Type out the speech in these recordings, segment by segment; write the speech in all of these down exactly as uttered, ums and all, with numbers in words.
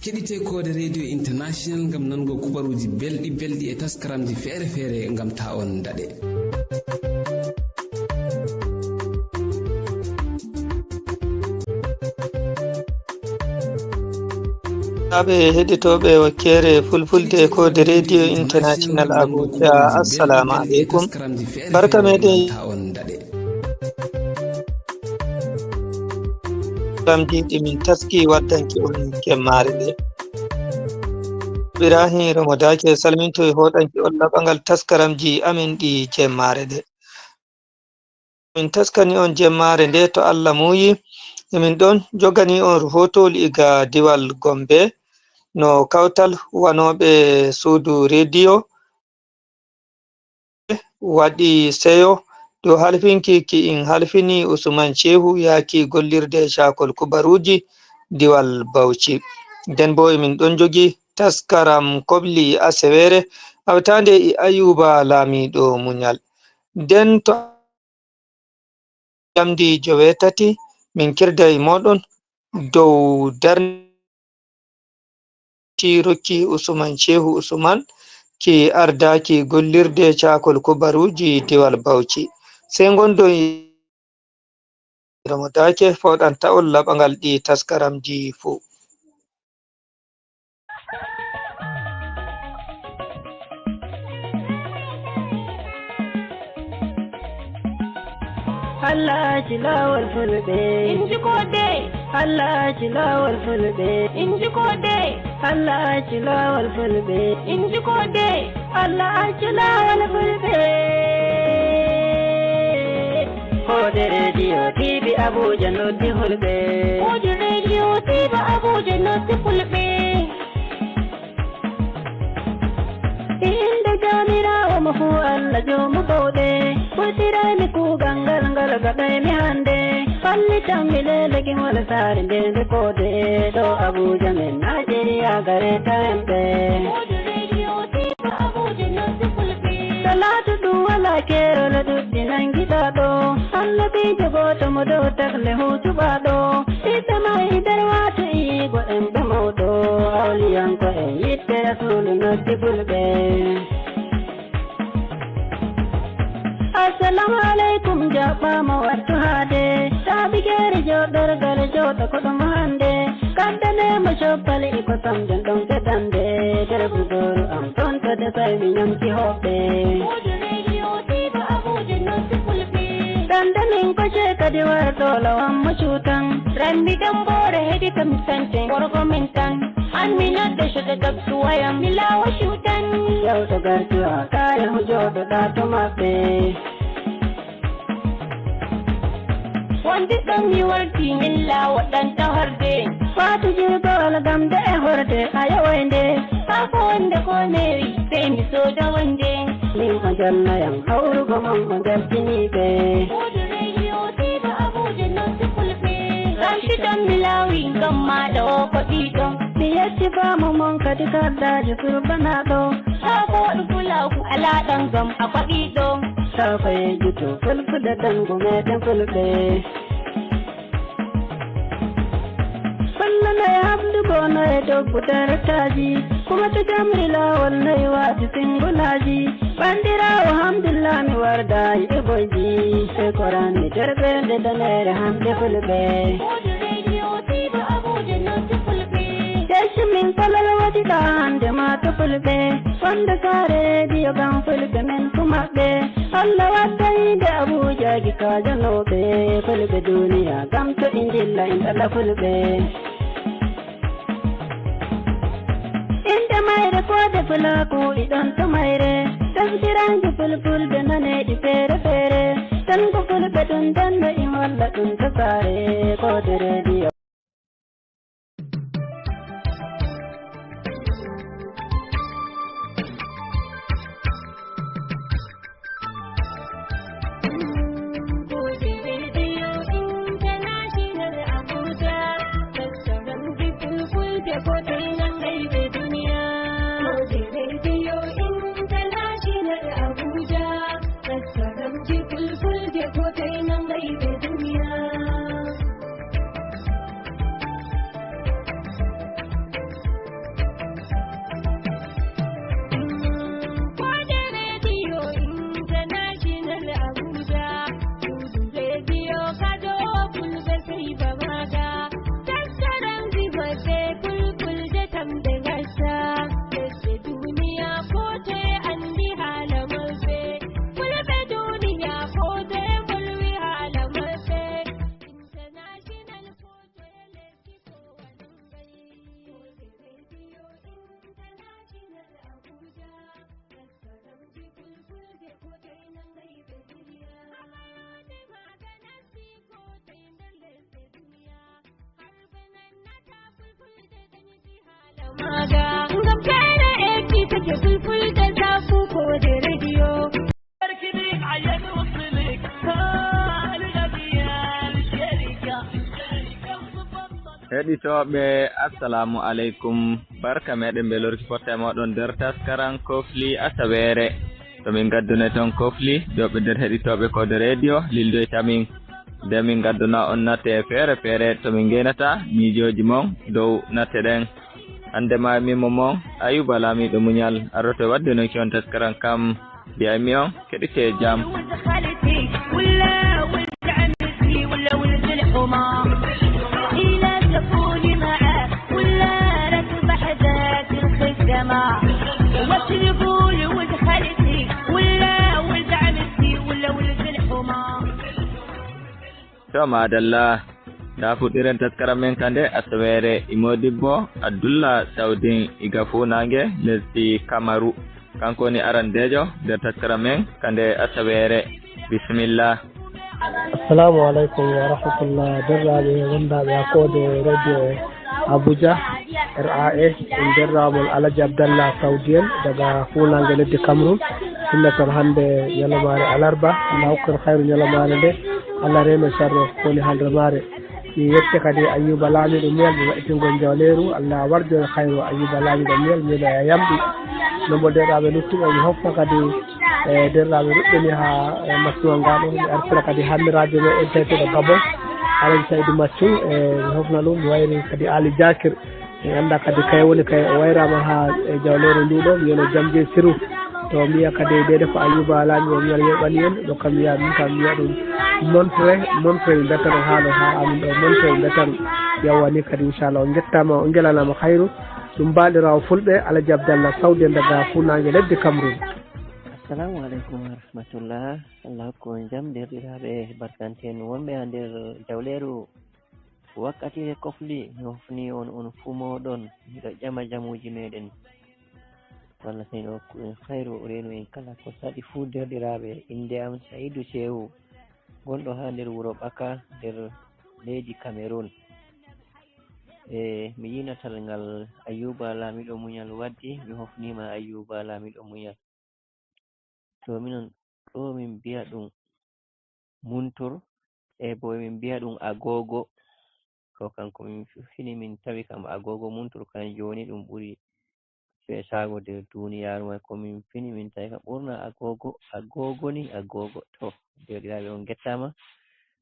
Keɗite Koode Radio International ngam nango kubaruuji belɗi belɗi e taskaramji feere feere ngam ta on daɗe. Aɓe heɗitooɓe wakkere Fulfulde Koode Radio International Abuja, assalamu alaikum. Barka meɗen. Lamdiɗi min taski waddanki on jemmaare ɗe. Ibrahim Romo Dake salminto e hoɗanki on laɓangal taskaramji amin ɗi jemmaare ɗe. Min taskani on jemmaare nde to Allah muuyi. Emin ɗon jogani on ruhotooli iga diwal Gombe no kawtal wanooɓe suudu rediyo waɗi seyo dow halfinki ki in halfini Usman Shehu yaaki gollirde cakol kubaruuji diwal Bauchi. Nden bo emin ɗon jogi taskaram kobli asewere hawtaande e Ayuba Laamiiɗo Munyal. Nden to jamdi joweetati min kirday moɗon dow darnde rokki Usman Shehu Usman ki ardaaki gollirde cakol kubaruuji diwal Bauchi. Sey ngondoy Romo Dake fawɗanta on laɓangal ɗi taskaramji fuu. Allah ci laawol fulɓe. Inji koode. Allah ci laawol fulɓe. Inji koode. Allah ci laawol fulɓe. Inji koode. Allah ci laawol fulɓe. Koode rediyo T V Abuja noddi fulɓe. Koode rediyo T V Abuja noddi fulɓe. Innde Joomiraawo mo fuu Allah joomu bawɗe, ɓurtiraymi kuugal ngal, ngal gaɗaymi hannde. Fallitanmi leelegi ngol saare nde nde koode, ɗo Abuja men Najeriya gare ta hemɓe. Salaatu ɗum walaa keerol ɗuɗɗi nangiɗaa ɗo. Annabiijo gooto mo dow tagle huutuɓaa ɗo. Ɓiɓɓe maayi nder waato iyiigo en ɓe mawɗo. Awliyanko en yiɗɓe Rasuulu noddi fulɓe. Assalamu aleykum, jaɓɓaama wattu haade. Taaɓi geeri jooɗorgal jooɗo ko ɗum hannde. Kaddane mo coppali e kosam jon ɗon fedande. Nder budooru am ton to defay mi ñamki hoɓɓe. Dande min ko ceekadi warɗo lawan mo cuutan. Ranmi damboore hedi kam sante worgo men tan. An mi nodde code gabtu wayam mi laawa cuutan. Yawto gartu a kaya hu jooɗoɗa to maɓɓe. Wonde ɗon mi warti min laawa ɗan tahorde. Faatu jirgowol gamde e horde a yaway nde. Kaa ko wonde ko meeri sey mi sooda wonde. Min o jalnayam hawrugo mon o jaltiniiɓe. Woodu rediyo Tiiba Abuja noddi fulɓe. Rashida mi laawi ngam maaɗa o ko ɗiɗon. Mi yetti faamu mon kadi kaddaajo surbanaaɗo. Haa ko waɗu fulaaku alaa ɗon ngam a faɗiiɗo. Taa ko yejjuto fulfude dangu meɗen fulɓe. Fullo no e hamdu bono e doggu dartaaji. Kuma to jamri laawol no e waati singulaaji. Bandiraawo hamdullah mi wardaay e boyji. E koran mi derɓe nde daneere hande fulɓe. Woodu rediyo Tiiba Abuja noddi fulɓe. Jeysi min palal waɗi ɗa hande ma to fulɓe. Fonde saare rediyo gam fulɓe men fu maɓɓe. Allah waddayde Abuja gi kaajanooɓe. Fulɓe duniya gam to i ndilla in ɗala fulɓe. Innde mayre koode fulaaku iɗon to mayre. Tafsiraaji fulfulde naneeɗi feere feere. Tan ko fulɓe ɗum danno i holla ɗum to saare koode rediyo. Maga, ngam kare eki take fulfulde zafu ko de radio. Heɗitooɓe, assalamu aleykum. Barka meɗen mbelorki fotta e moɗon nder taskaran kofli asaweere. To min ngaddune toon kofli, joɓɓe nder heɗitooɓe ko de radio, lildoyta min. Nde min ngadduna on natte feere feere to min ngeynata miijooji mon dow natte ɗen. Hannde ma mimo mon, Ayuba Laamiiɗo Muñal, arroto e waɗde noon ki on taskaran kam. Mbiyay mi on, keɗitee jam. To maadalla, nda fuɗɗiren taskara men ka nde asaweere, e moodibbo Abdullah Sawdin iga fuunaange lesdi Kamaru. Kanko woni arandeejo nder taskara men ka nde asaweere. Bisimilla. Assalamu aleykum wa rahmatullah, derraaɓe wondaaɓe hakkoode radio Abuja, R A A, en derraamol Alaji Abdallah Sawdi en daga fuunaange leddi Cameroun. Inna tan hannde ñalawmaare alarba, Allah hokkan hayru ñalawmaare nde, Allah reeno sharro ko woni hannde maare. Mi yette kadi Ayyuba Laamiiɗo Muñal, ɓe waɗitingol njawleeru, Allah warjo e hayru Ayyuba Laamiiɗo Muñal, mi wiya yamɗi. No mbo derraaɓe luttuɓe, mi hofna kadi e derraaɓe ruɗɓe ni haa e masiwal ngal ɗo, mi artira kadi hannde radio men en tawteeɗo Gabon, Alaji Saydu Maccu, e mi hofna ɗum, mi wayri kadi Ali Jakir. Mi annda kadi kay woni kay o wayraama haa e jawleeru ndu ɗo, mi wiyano jam jeyi siru. To mi wiya kadi deede ko Ayuba Laami o Muñal yerɓani en, ɗo kam mi wiya ɗum kam mi wiya ɗum montre, montre mi mbetta ɗum haa ɗo haa amin ɗo montre mi mbetta ɗum. Yawwa ni kadi inchallah on njettaama, on ngelanaama hayru. Ɗum baalɗiraawo fulɓe Alaji Abdallah Sawdi en daga fuunaange leddi Cameroun. Assalamu aleykum wa rahmatullah. Allah hokku on jam, deerɗiraaɓe, barkante en wonɓe haa nder jawleeru. Wakkatiire kofli, mi hofni on, on fuu mooɗon, miɗo ƴama jamuuji meeɗen. Walla sey no hokku en hayru, o reenu en kala ko saɗi fuu, deerɗiraaɓe. Innde am Sa'idu Shehu, gonɗo haa nder wuro Ɓaka, nder leydi Cameroun. E mi yii natal ngal Ayyuba Laamiiɗo Muñal waddi, mi hofniima Ayyuba Laamiiɗo Muñal. To minon ɗo min mbiya ɗum muntur, e bo min mbiya ɗum agogo. To kanko min fini min tawi kam agogo muntur kan jooni ɗum ɓuri feesaago nder duniyaaru may. Ko min fini min tawi kam ɓurna agogo, agogo ni agogo. To, deerɗiraaɓe on ngettaama,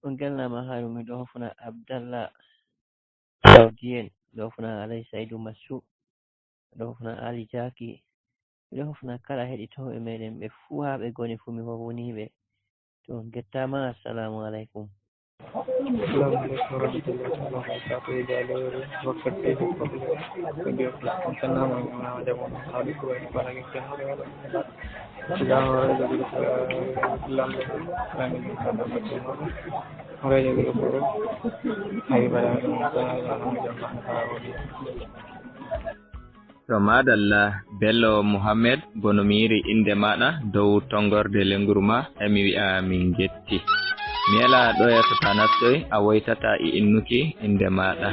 on ngelnaama hayru. Miɗo hofna Abdallah Sawdi en, miɗo hofna Alaji Saydu Massu, miɗo hofna Ali Jaaki, miɗo hofna kala heɗitooɓe meɗen ɓe fuu haa ɓe ngoni fuu mi hofnii ɓe. To on ngettaama, assalamu aleykum. Assalamu aleykum wa rahmatullahi taala wa barakatuh. Jaalewre wakkati ko fofle ko jofi. On calminaama, on ñaamaama jam, on hawɗi ko wayi bana gifte hawɗe wala. Silaama reejo ɗiɗo ko lamɓe lamɓe ɗum ko ɗum ko ɗum. Reejo ɗiɗo ko ɗum. Ayi bala ɗum ko ɗum ko ɗum. To maadalla, Bello Mohammed, bono mi yiri innde maaɗa dow tonngorde lennguru ma, e mi wi'a min ngetti. Mi yela ɗo yeeso ta nastoy, a woytata e innuki innde maaɗa.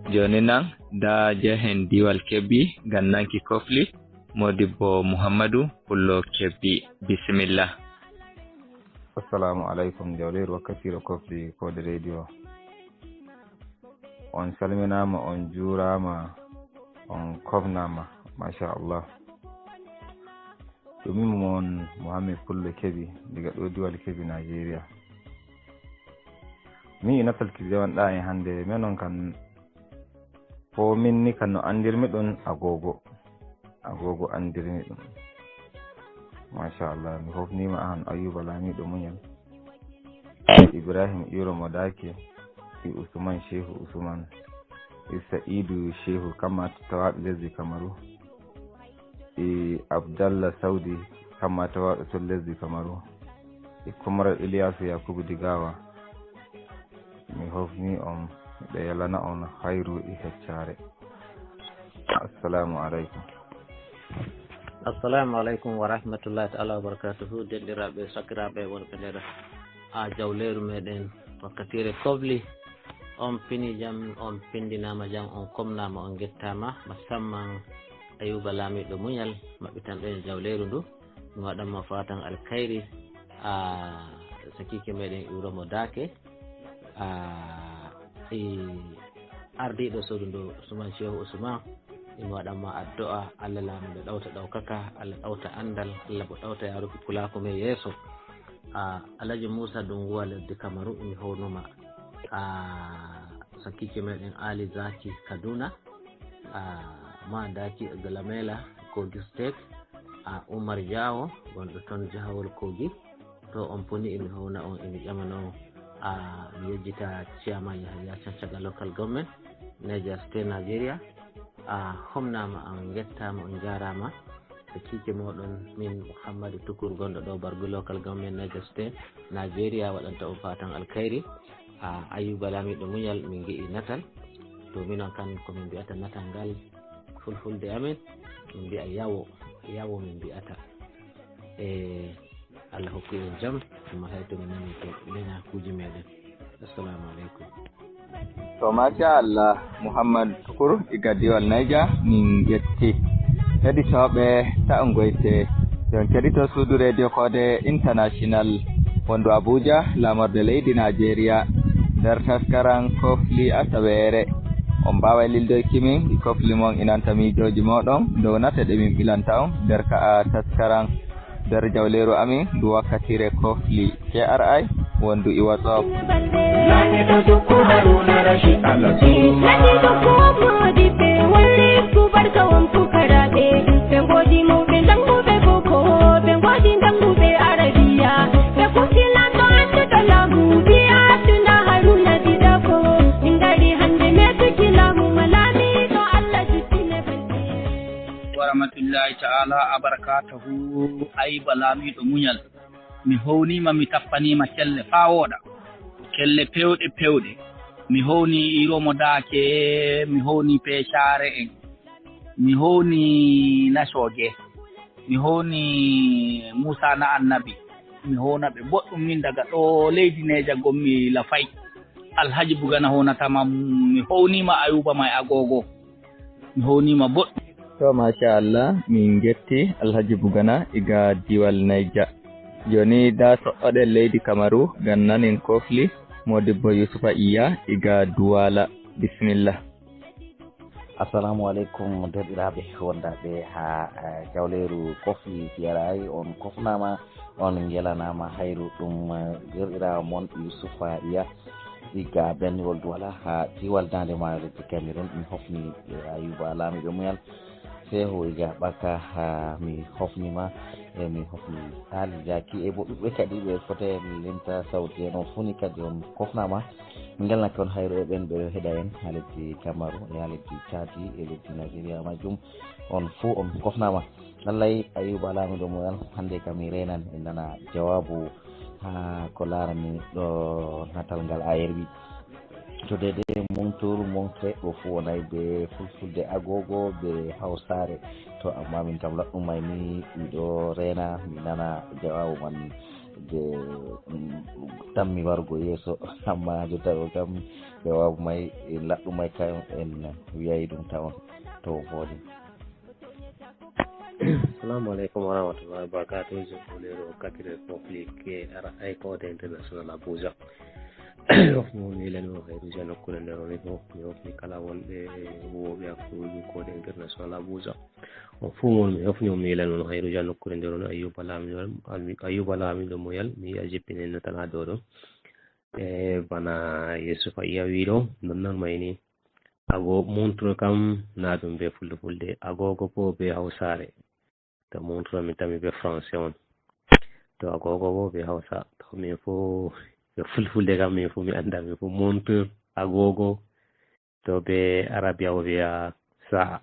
Jooni nan, da jehen diiwal Kebbi, gannanki kofli, Modibbo Muhammadu Pullo Kebbi. Bisimilla. Assalamu aleykum, jawleeru wakkatiire kofli koode radio. On calminaama, on juuraama, on kofnaama, machallah. Ɗum min mo on Mohammed Pullo Kebbi, diga ɗo diiwal Kebbi, Nigeria. Mi natal ki jawan ɗa en hannde, men on kan Ko min ni kan no anndirmi ɗum agogo. Agogo anndirmi ɗum. Machallah, mi hofniima aan Ayuba Laamiiɗo Muñal. Ibrahim Iro Modake, e Usman Shehu Usman, e Sa'idu Shehu Kamma tawaaɗo lesdi Kamaru, e Abdallah Sawdi Kamma tawaaɗo to lesdi Kamaru, e Comrade Ilyasu Yakubu Digawa. Mi hofni on, miɗo yalana on hayru e heccaare. Assalamu aleykum. Assalamu aleykum wa rahmatullahi taala wa barakatuhu. Denɗiraaɓe, sakiraaɓe wonɓe nder a jawleeru meɗen wakkatiire kobli, on pini jam, on pindinaama jam, on komnaama, on ngettaama. Musamman Ayuba Laamiiɗo Muñal, maɓɓitanɗo en jawleeru ndu. Mi waɗan ma fatan alkhairi. A sakiike meɗen Iromo Daake, a e ardiiɗo suudu ndu, Usman Shehu Usman. Imo waɗan ma addu'a, Allah Laamiiɗo ɗawta ɗawkaka, Allah ɗawta anndal, Allah bo ɗawta yaaruki pulaaku men yeeso. A Alhaji Muusa Dunguwa lesdi Kamaru, imi hownuma. A sakiike meɗen Ali Zaki Kaduna, a ma Daki Galamela Kogi State, a Umar Jawo gonɗo ton jahawol Kogi. To on puni imi howna on, imi ƴamano, a mi yejjita Chairman Yahaya Chachaga Local Government, Niger State, Nigeria. A homnama, on ngettama, on jarama. E kiike moɗon, min Muhammadu Tukur gonɗo ɗo Bargu Local Government, Niger State, Nigeria, waɗanta on fatan alkhairi. A Ayuba Laamiiɗo Muñal, min ngi'i natal. To minon kan ko min mbi'ata natal ngal, fulfulde amen min mbi'a yawo, yawo min mbi'ata. E Allah hokku en jam, amma hay to min nani to leñakuuji meɗen. Assalamu aleykum. To machallah, Muhammad Tukur iga diwal Nayja, min ngetti. Heɗitooɓe, ta on ngoyte. Yon keɗito suudu Radio Koode International wondu Abuja, laamorde leydi Najeriya. Nder taskaran kofli asaweere, on mbaaway lildoyki min ɗi kofli mon inanta miijooji mooɗon dow nate ɗe min ɓilanta on nder ka'a taskaran nder jawleeru amin ndu wakkatiire kofli. K R I wondu e WhatsApp. Lamiɗo Dukku Haruna Rashid Allah Suma. Lamiɗo ko moodi ɓe wallitku barka on pukaraaɓe. Ɓe ngoodi mawɓe jannguɓe boko, ɓe ngoodi jannguɓe arabiya. Ɓe kuuti lanɗo annduɗo laamu, wi'a Tuna Haruna Didako. Min ngari hannde meetuki laamu ma Laamiiɗo, Allah jippine balɗe. Wa rahmatullahi ta'ala wa barakatuhu. Ayuba Laamiiɗo Muñal. Mi hownima, mi tappanima kelle faa wooɗa. Kelle pewɗe, pewɗe. Mi howni Iromo Daake, mi howni Peecaare en, mi howni Nasooje, mi howni Muusa na Annabi. Mi howna ɓe boɗɗum min daga ɗo leydi Neeja gonmi Lafay. Alhaji Bugana hownatama, mi hownima Ayuba May Agogo. Mi hownima boɗɗum. To, machallah, min ngetti Alhaji Bugana iga diwal Nayja. Joni da so'oɗen leydi Kamaru, ngam nanen kofli Modibbo Yusufa Iya iga Duwala. Bismillah. Assalamu aleykum, derɗiraaɓe wondaaɓe haa, eh, jawleeru kofli T R I, on kofnaama, on ngelanaama hayru. Ɗum, eh, derɗiraawo mon Yusufa Iya, igga Benniwol Duwala haa Diwal Daande Maayo, lesdi Cameroun. Mi hofni, eh, Ayuba Laamiiɗo Muñal, Seehu igga Ɓaka, haa mi hofni ma, e mi hofni Aali Jaaki, e bo ɗuɓɓe kadi ɓe fotee mi limta sawti en. On fuu ni kadi on kofnaama. Min ngelnake on hayru e ɓen ɓe heɗa en haa lesdi Kamaru, e haa lesdi Caadi, e lesdi Najeriya majjum. On fuu on kofnaama. Lallay, Ayuba Laamiiɗo Muñal, hannde kam mi reenan en nana jawaabu haa ko laarani ɗo natal ngal A R B. To dede montur, montre, ɗo fuu wonay be fulfulde, agogo be hawsaare. To amma min kam laɗɗum may ni, miɗo reena, mi nana jawaabu man de, mm, tammi warugo yeeso. Amma jotta ɗo kam, jawaabu may, laɗɗum may kam en wiyay ɗum tawon. To vooɗi. Assalamu aleykum wa rahmatullahi wa barakatuh. Jokkoleeru wakkatire kofli K R I Koode International Abuja. Hofni on miilan on hayruja nokkuure nder on fof. Mi hofni kala wonɓe huwooɓe hakkuuji Koode International Abuja. On fuu mon mi hofni on miilan on hayruja nokkuure nder on. Ayuba Laamiɗo, Ayuba Laamiɗo Moyal, mi yi'a jippinen no tan haa dow ɗo. E bana Yusufa Iya wiɗo, non non mayni. Ago montre kam na ɗum be fulfulde, agogo bo be hawsaare. To montre min tami be français on. To agogo bo be hawsa. To min fu be fulfulde kam min fu mi anda min fu montre, agogo, to be arabiya o wiya sa'a.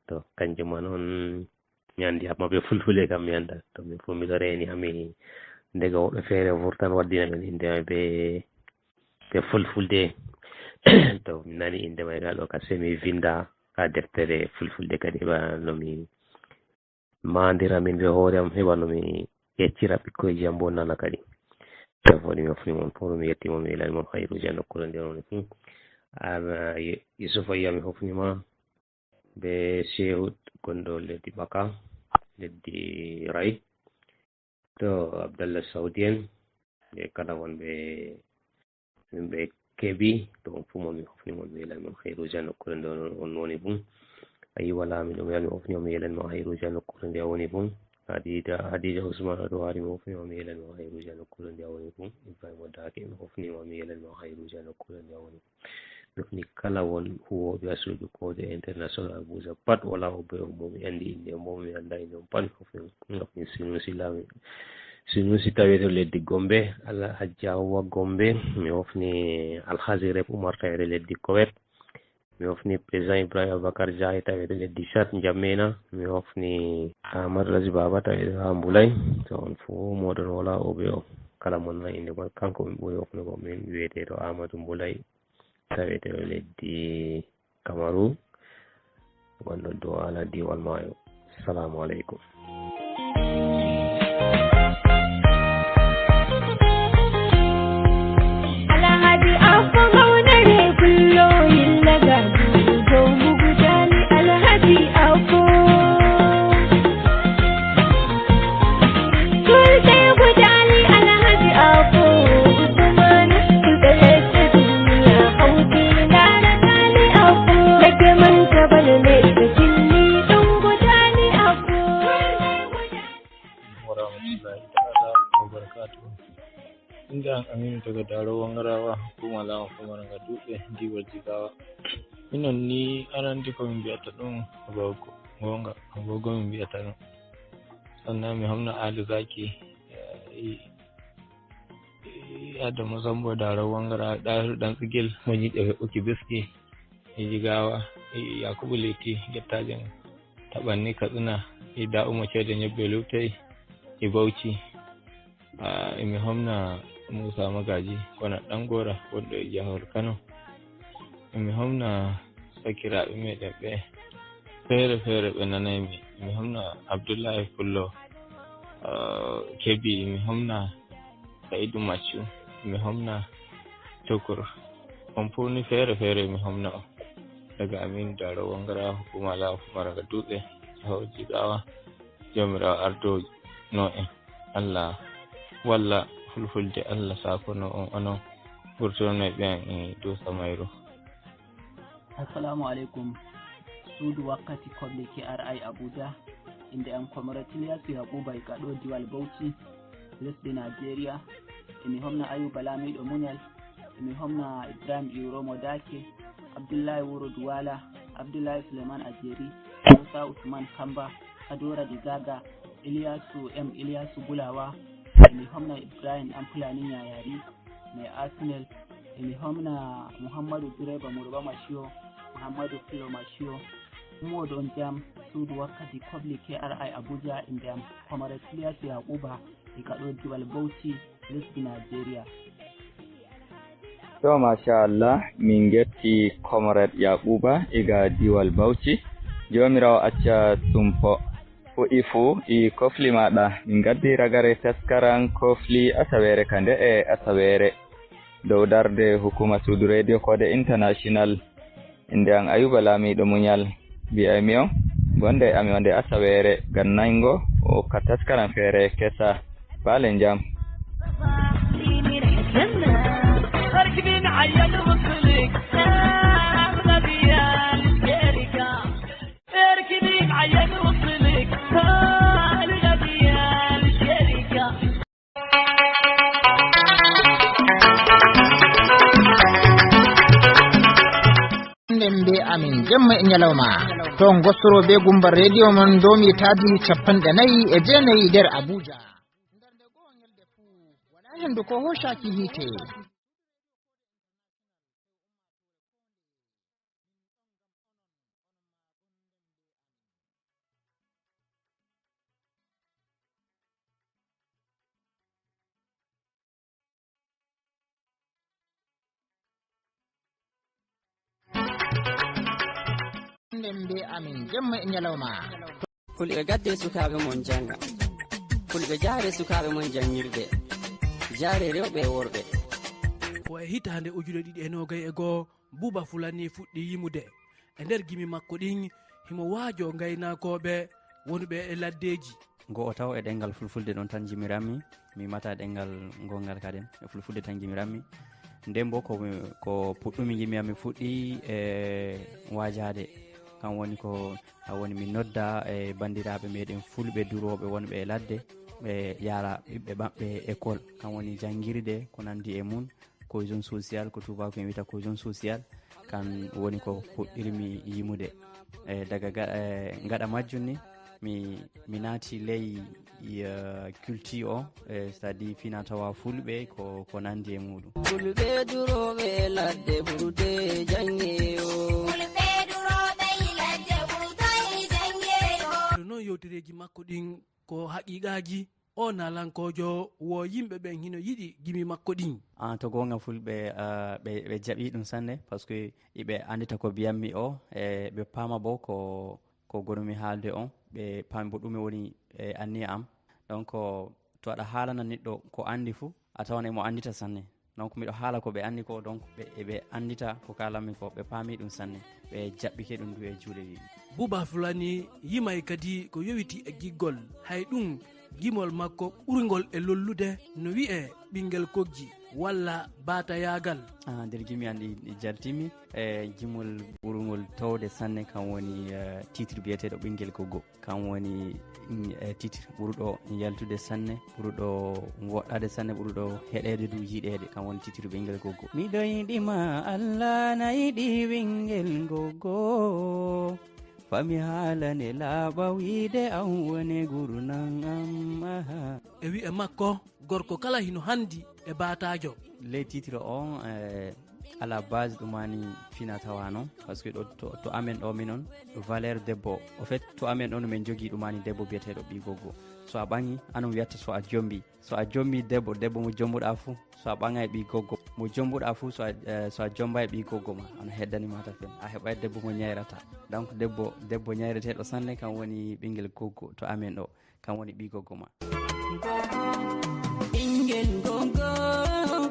To kanjum man on mi andi, amma be fulfulde kam mi anda. To min fu miɗo reeni ha mi ndega woɓɓe feere vurtan waddina min inde may be, be fulfulde. To mi nani inde may gal ɗo ka semi vinda ha deftere fulfulde kadi ba no mi maandira min ɓe hoore am, heɓa no mi yeccira ɓikkoyji am boo nana kadi. Tawi foti mi hofni mon fuu, mi yetti mon, mi welani mon hayruuji haa nokkuure nde woni fuu. Ana Yu-, Yusufa Iya mi hofni ma, be Shehu gonɗo leddi Baka, leddi Ray. To Abdallah Saudi en, ɓe kala wonɓe, yimɓe Kebi, to on fuu mo mi hofni mo, mi welani mo hayruuji haa nokkuure nde on, on woni fuu. Ayuba Laamiɗo, mi welani mo, hofni mo, mi welani mo hayruuji haa nokkuure nde o woni fuu. Hadiija, Hadiija Usman Aɗo Waali, mi hofni mo, mi welani mo hayruuji haa nokkuure nde o woni fuu. Ibrahima Daake, mi hofni mo, mi welani mo hayruuji haa nokkuure nde o woni fuu. Mi hofni kala won huwooɓe Asluujo Koode International Abuja pat, walaa o be o mo mi anndi innde, o mo mi anndaa innde, on pat mi hofni mo. Mi hofni Sinuusi Laami-, Sinuusi taweteeɗo leddi Gombe, Alhajji Hawwa Gombe. Mi hofni Alhaji Rep Umar taweteeɗo leddi Kowet. Mi hofni Président Ibrahima Abubakar Jaay taweteeɗo leddi Chad, Njammeena. Mi hofni Amadou Alhaji Baaba taweteeɗo haa Mbulay. To on fuu mooɗon walaa o be o. Kala mo nana innde mon, kanko min ɓuri hofnugo. Min wiyeteeɗo Amadou Mbulay taweteeɗo leddi Kamaru, gonɗo Duwala, diiwal Maayo. Salaamu aleykum. Alhaji Afo Gawnere Gullo, Yilla Gadu, Dow Mugudali, Alhaji Afo. Julɓe Gudali, Alhaji Afo, Usmanu, julɓe lesɗe duniya hawti, ndaara Gudali Afo. Legge man jabal, lesɗe jilli, ɗum Gudali Afo. Wa rahmatullahi ta'ala wa barakatuhu. Innde am Aminu daga Daaro Wangarawa, hukuma laamu Fumara nga Duuɓe, diiwal Jigawa. Minon ni arande ko min mbi'ata ɗum, ko goonga, ko goonga min mbi'ata ɗum. Sannan mi homna Aali Zaki, eh, i, i Adamu Sambo Daaro Wangarawa, Ɗahiru Ɗan Tsigel, mo yiɗi ɓe uki biski, e Jigawa, e Yakubu Liti, Gettajo, Taɓanni Katsina, e Da'umo Ceede Ñebbe Luutey, e Bauchi. Ah, emi homna Muusa Magaji, wona Ɗangoora, wonɗo e Jahol Kano. Emi homna sakiraaɓe meɗen ɓe feere feere ɓe nanay mi. Emi homna Abdullahi Pullo, ah, Kebi, emi homna Sa'idu Maccu, emi homna Tukur. On fof ni feere feere emi homna on. Daga Amin Daaro Wangara, hukuma laamu Fumara nga Duuɓe, Jigawa, Joomiraawo ardoono en. Allah walla Fulfulde, Allah saakono on onon, wurtono e ɓen e dow Samayru. Assalamu alaikum. Suudu wakkati Kobli K R I Abuja. Innde am Comrade Ilyasu Yakuba Igado, Diwal Bauchi, lesdi Nigeria. Emi homna Ayuba Lamiɗo Muñal. Emi homna Ibrahim Iromo Dake, Abdullahi Wuro Duwala, Abdullahi Suleiman Ajeri, Musa Usman Kamba, Kadora Digaga, Ilyasu M Ilyasu Bulawa. Emi homna Ibrahim Ɗan Fulani Ñayari, mai Arsenal. Emi homna Muhammadu Direba Murba Mashiyo, Muhammadu Fulo Mashiyo. Ummoɗon jam, suudu wakkati Kobli K R I Abuja, innde am Comrade Ilyasu Yakuba, Igado, Diwal Bauchi, lesdi Nigeria. To, machallah, min ngetti Comrade Yakuba iga Diwal Bauchi. Joomiraawo acca sumpo. Fuɗi fuu e kofli maaɗa. Min ngaddi ragare taskaram kofli asaweere ka nde'e asaweere. Dow darnde hukuma suudu Radio Kode International. Innde am Ayuba Lamiɗo Muñal. Mbi'aymi on, gonde e amin wonde asaweere ngam nango o ka taskaram feere kesa. Baale jam. Nden be amin, jemma e ñalawma. To ngostoro be gumba rediyo mon, domi taadi capanɗe nayi e jeenayi nder Abuja. Nder nde goo ñalde fuu, wala hendu ko hoocaki hiite. Nden be amin, jemma e ñalawma. Fulɓe gadde sukaaɓe mon jannga. Fulɓe jaare sukaaɓe mon janngirde. Jaare rewɓe e worɓe. Ko e hitaande ujunere ɗiɗi e noogay e goo, Buuba Fulani fuɗɗi yimude. E nder gimi makko ɗin, himo waajoo ngaynaakooɓe wonɓe e laddeeji. Ngo o taw e ɗenngal fulfulde ɗon tan jimirammi, mi mata ɗenngal ngongal kaden, e fulfulde tan jimirammi. Nden bo ko, ko puɗɗumi jimi am, mi fuɗɗi e waajaade. Kan woni ko a woni mi nodda e banndiraaɓe meɗen fulɓe durooɓe wonɓe e ladde, ɓe yaara ɓiɓɓe maɓɓe école. Kan woni janngirde ko nandi e mun, cohésion sociale, ko tubaako en wiyata cohésion sociale, kan woni ko puɗɗirmi yimude. E daga ga-, e gaɗa majjum ni, mi, mi naati ley, eh, culture o, eh, c'est-à-dire fina tawa fulɓe ko, ko nandi e muɗum. Fulɓe durooɓe ladde ɓurdude jannge o. Fulɓe durooɓe ladde ɓurdude jannge o. Ɗum noon yewtereeji makko ɗin ko haqiiqaaji. O naalankoojo wo yimɓe ɓen hino yiɗi gimi makko ɗin. Ah, to goonga fulɓe, ah, ɓe, ɓe jaɓi ɗum sanne, parce que iɓe anndita ko biyammi o, e ɓe paama bo ko, ko gonumi haalde on, ɓe paami bo ɗume woni, e, anniya am. Donc, to aɗa haalana neɗɗo ko anndi fu, a tawan emo anndita sanne. Donc, miɗo haala ko ɓe anndi ko, donc, ɓe, eɓe anndita ko kaalanmi ko, ɓe paami ɗum sanne, ɓe jaɓɓike ɗum du e juuɗe ɗiɗi. Buuba Fulani yimay kadi ko yowiti e giggol. Hay ɗum, gimol makko ɓurngol e lollude no wi'ee ɓinngel koggi walla baatayaagal. Ah, nder gimi an ɗi, ɗi jaltimi, e gimol ɓurngol towde sanne, kan woni, eh, titre biyeteeɗo Ɓinngel Koggo. Kan woni, mm, e titre ɓuruɗo yaltude sanne, ɓuruɗo woɗɗaade sanne, ɓuruɗo heɗeede du yiɗeede. Kan woni titre Ɓinngel Goggo. Miɗo yiɗi ma, Allah na yiɗi ɓinngel goggo. Fami haalane laaɓa wiide an wone gurnan am, aha. E wi'e makko, gorko kala hino handi e baataajo. Ley titre on, eh, à la base ɗumani fina tawa non, parce que ɗo to, to amen ɗo minon, valeur debbo, au fait, to amen ɗo no min jogii ɗumani debbo biyeteeɗo ɓii goggo. So a ɓaŋi, anum wiyatta so a jombi. So a jombi debbo, debbo mo jombuɗa fu, so a ɓaŋay ɓii goggo, mo jombuɗa fu, so a, eh, so a jomba e ɓii goggo ma, ano heddani ma ta fen. A heɓay debbo mo ñayrata. Donc debbo, debbo ñayreteeɗo sanne, kan woni ɓinngel goggo to amen ɗo. Kan woni ɓii goggo ma. Ɓinngel goggo,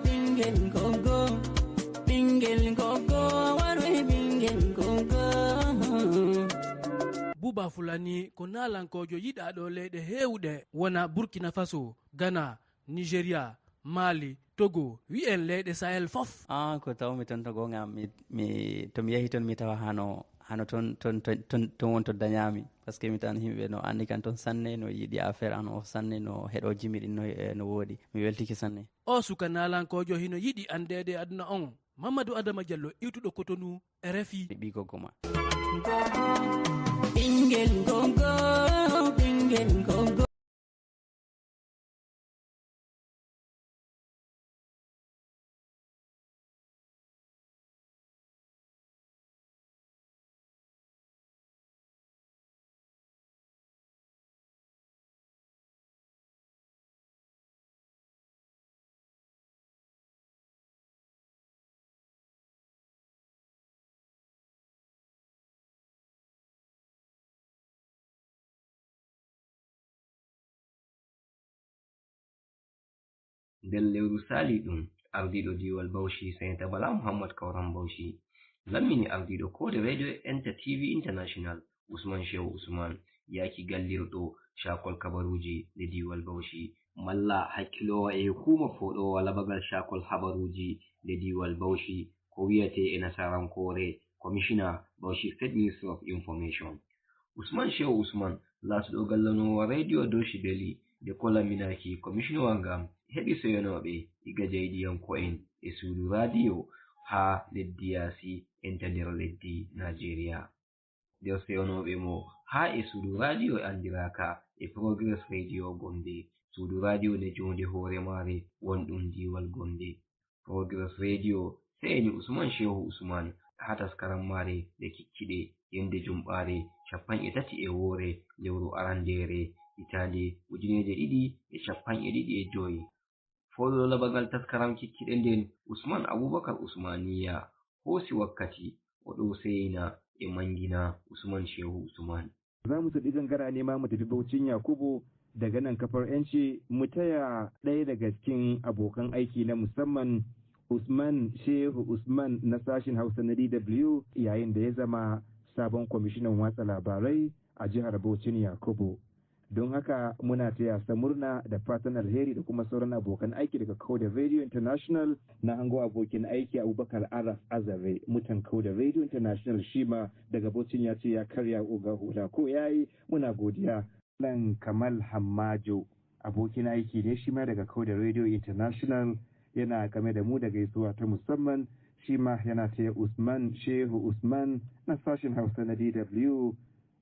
ɓinngel goggo, ɓinngel goggo, waroy ɓinngel goggo. Buuba Fulani ko naalankoojo yiɗaaɗo leyɗe heewuɗe, wona Burkina Faso, Ghana, Nigeria, Mali, Togo, wi'en leyɗe Sahel fof. Ah, ko tawmi ton to goonga, mi, mi, to mi yahi ton mi tawa hano, hano ton, ton, ton, ton, ton won to dañaami. Parce que mi tan yimɓe no anndi kan ton sanne, no yiɗi affaire an o sanne, no heɗo jimi ɗin no, eh, no woodi. Mi weltike sanne. O suka naalankoojo hino yiɗi anndeede aduna on. Mamadou Adama Diallo, iwtuɗo Cotonou, R F I. Ɓii goggo ma. Ɓinngel goggo, ɓinngel goggo. Nder lewru sali ɗum, ardiiɗo diiwal Bauchi, Senator Bala Muhammad Kauran Bauchi, lammini ardiiɗo koode Radio Enter T V International, Usman Shehu Usman, yaaki gallirɗo caakol kabaruuji nde diiwal Bauchi, malla hakkiloowo e hukuuma fooɗoowa labagal caakol habaruuji nde diiwal Bauchi, ko wiyatee e nasarankoore Commissioner Bauchi State Ministry of Information. Usman Shehu Usman, laatuɗo gallanoowo Radio Doshi Beli, nde kolaminaaki commissioner ngam, heɓi seyonooɓe iga jayɗiyanko'en e suudu radio haa leddi yaasi enta nder leddi Nigeria. Nder seyonooɓe mo haa e suudu radio anndiraaka e Progress Radio Gombe, suudu radio nde joonde hoore maare wonɗum diiwal Gombe. Progress Radio seyni Usman Shehu Usman haa taskaram maare nde kikkiɗe, yende jumɓaare cappanɗe tati e woore lewru arandeere hitaande ujineeje ɗiɗi e cappanɗe ɗiɗi e joy. Fowluɗo labagal taskaram kikkiɗe nden, Usman Abubakar Usmaniya, hoosi wakkati o ɗo seyna e mangina Usman Shehu Usman. Za mu tafi gangara ne ma mu tafi Baucin Yakubu daga nan kafar yanci mu taya ɗaya daga cikin abokan aiki na musamman Usman Shehu Usman na sashin Hausa na D W yayin da ya zama sabon kwamishinan watsa labarai a jihar Bauchin Yakubu. Don haka muna taya sa murna da fatan alheri da kuma sauran abokan aiki daga Kauda Radio International. Na hango abokin aiki Abubakar Araf Azare, mutan Kauda Radio International, shi ma daga Bauchin ya ce ya karya oga hula ko yayi. Muna godiya. Nan Kamal Hammajo, abokin aiki ne shi ma daga Kauda Radio International, yana game da mu da gaisuwa ta musamman. Shi ma yana taya Usman Shehu Usman na sashen Hausa na D W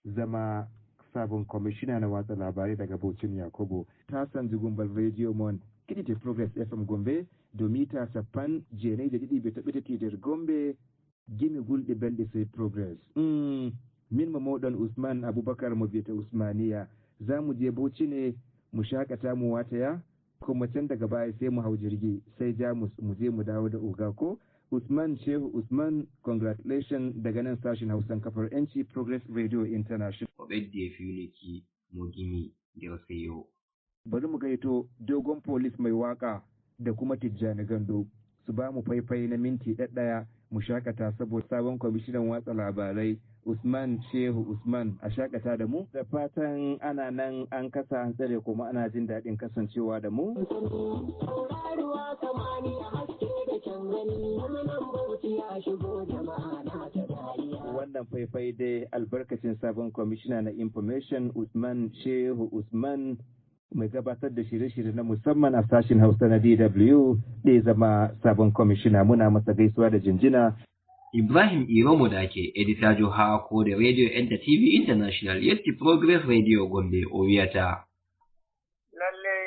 zama sabon kwamishina na watsa labarai daga Bauchin Yakubu. Ta sanzu gumbal Radio Mon, kiɗi te Progress F M Gombe, do mita sappan jeenayi da ɗiɗi be toɓɓe tati nder Gombe, gimi gulɗi belɗi sey Progress. Mm, min mo moɗon Usman Abubakar mo biyete Usmaniya. Za mu je Bauchi ne mu shakata mu wataya, kuma can daga baya sai mu hau jirgi, sai Jamus mu je mu dawo da oga ko. Usman Shehu Usman, congratulations daga nan sashin Hausan kafar yanci Progress Radio International. O ɓeddi e fiwliki mo gimi nder seyo. Bari mu gaito dogon polis mai waka da kuma Tijjani Gando su ba mu faifai na minti ɗaɗɗaya mu shakata saboda sabon kwamishinan watsa labarai Usman Shehu Usman a shakata da mu. Da fatan ana nan an kasa an tsare kuma ana jin daɗin kasancewa da mu. Tauraruwa samaniya haske da kyan gani, gwamnan Bauchi ya shigo jama'a na ta dariya. Wannan faifai dai albarkacin sabon kwamishina na information Usman Shehu Usman mai gabatar da shirye-shirye na musamman a sashin Hausa na D W da ya zama sabon kwamishina. Muna masa gaisuwa da jinjina. Ibrahim Iromo Dake, editaajo haa koode Radio Enta T V International, yetti Progress Radio Gombe, o wiyata. Lallay,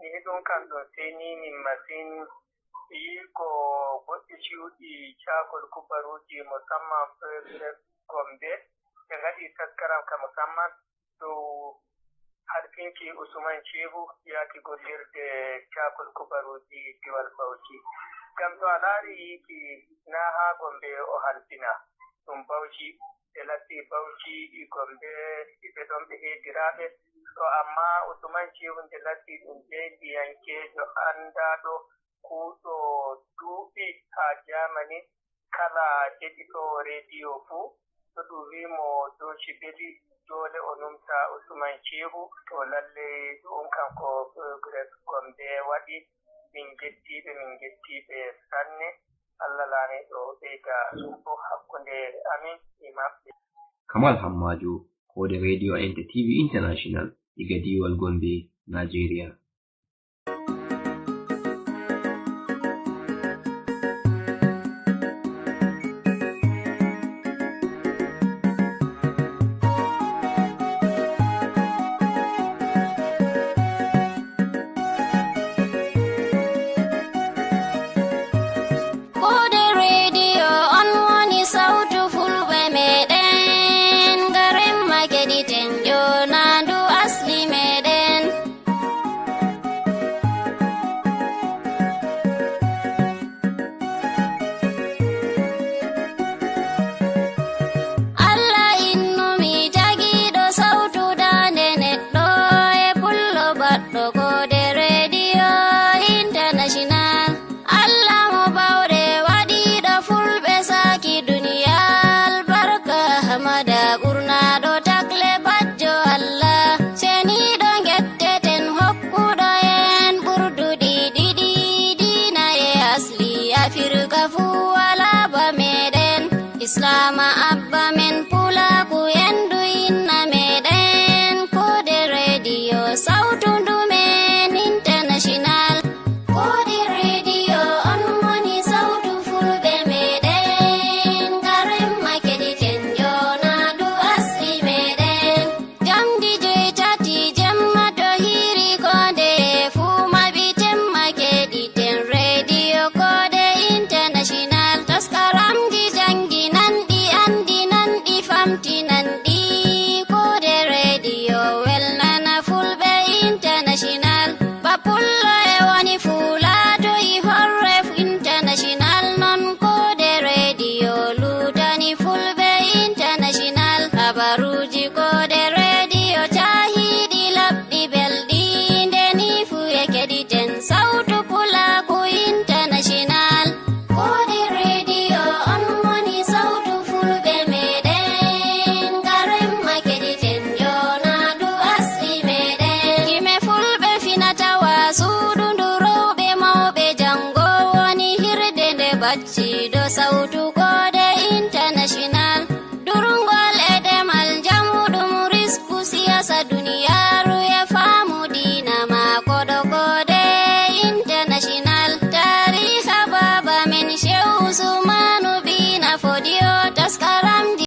mi yiɗum kam ɗum seniimin masin. Yii ko goɗɗi cuuɗi caakol kubaruuji musamman Progress Gombe, ɓe ngaɗi taskaram ka musamman dow halfinki Usman Shehu yaaki gollirde caakol kubaruuji Diwal Bauchi. Ngam to a laari yiiki naa haa Gombe o halfina, ɗum Bauchi, ɓe latti Bauchi e Gombe, ɓe ɗon ɓe heediraaɓe. To amma Usman Shehu nde latti ɗum jeydiyankeejo anndaaɗo kuuɗo duuɓi haa Germany, kala heɗitoowo rediyo fuu, to ɗum wii mo Doci Beli, doole o numta Usman Shehu. To lallay ɗum kanko Progress Gombe waɗi, min njettii ɓe, min njettii ɓe sanne. Allah laamiiɗo ɓeyda suɓo hakkunde amin e maɓɓe. Kamal Hammaajo, koode Radio Enta T V International, diga Diwal Gombe, Nigeria.